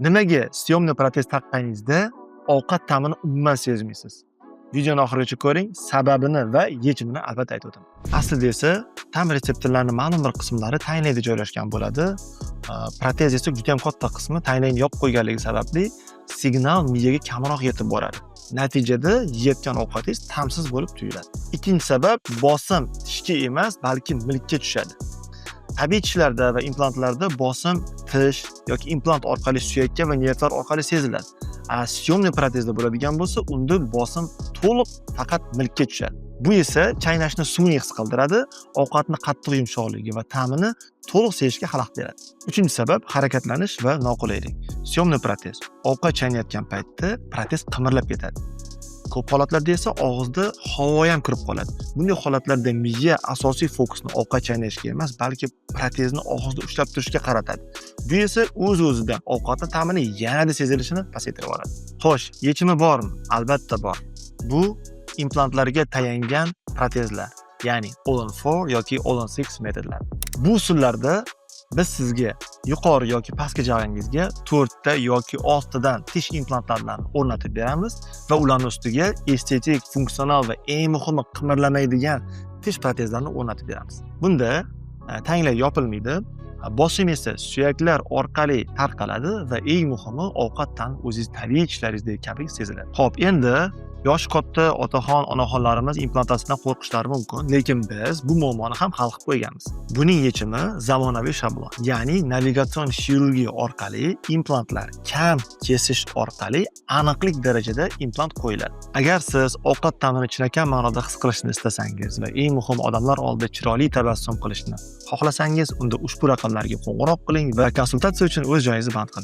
Nimaga съёмный protez taqqaningizda ovqat ta'mini umuman sezmaysiz? Videoni oxirigacha ko'ring, sababini va yechimini albatta aytib o'taman. Aslida esa ta'm retseptorlarining ma'lum bir qismlari tanglayda joylashgan bo'ladi. Protez esa juda ham katta qismi tanglayni yopib qo'yganligi sababli signal miyaga kamroq yetib boradi. Natijada yeyotgan ovqatingiz ta'msiz bo'lib tuyuladi. Ikkinchi sabab: bosim tishga emas, balki milkka tushadi. Tabiiy tishlarda va implantlarda bosim tish yoki implant orqali suyakka va nervlar orqali seziladi. A съёмный protezda bo'ladigan bo'lsa, unda bosim to'liq faqat milkka tushadi. Bu esa chaynashni sun'iy his qildiradi, ovqatni qattiq yumshoqligi va ta'mini to'liq sezishga xalaqit beradi. Uchinchi sabab: harakatlanish va noqulaylik. Съёмный protez ovqat chaynayotgan paytda protez qimirlab ketadi. Ko'p holatlarda esa og'izda havo ham kirib qoladi. Bunday holatlarda miya asosiy fokusni ovqat chaynashga emas, balki protezni og'izda ushlab turishga qaratadi. Bu esa o'z-o'zidan ovqatni ta'mini yanada sezilishini pasaytirib yuboradi. Xo'sh, yechimi bormi? Albatta bor. Bu implantlarga tayangan protezlar, ya'ni All on 4 yoki All on 6 metodlari. Bu usullarda biz sizga yuqori yoki pastki jag'ingizga 4 ta yoki 6 tadan tish implantlarini o'rnatib beramiz va ularning ustiga estetik, funksional va eng muhimi, qimirlamaydigan tish protezlarini o'rnatib beramiz. Bunda tanglay yopilmaydi, bosim esa suyaklar orqali tarqaladi va eng muhimi, ovqat ta'mi o'zingiz tabiiy tishlaringizdagi kabi seziladi. Xo'p, endi yoshi katta otaxon, onaxonlarimiz implantatsiyadan qo'rqishlari mumkin, lekin biz bu muammoni ham hal qilib qo'yganmiz. Buning yechimi zamonaviy shablon, ya'ni navigatsion xirurgiya orqali implantlar kam kesish orqali aniqlik darajada implant qo'yiladi. Agar siz ovqat ta'mini chinakam ma'noda his qilishni istasangiz va eng muhimi, odamlar oldida chiroyli tabassum qilishni xohlasangiz, unda ushbu raqamlarga qo'ng'iroq qiling va konsultatsiya uchun o'z joyingizni band qiling.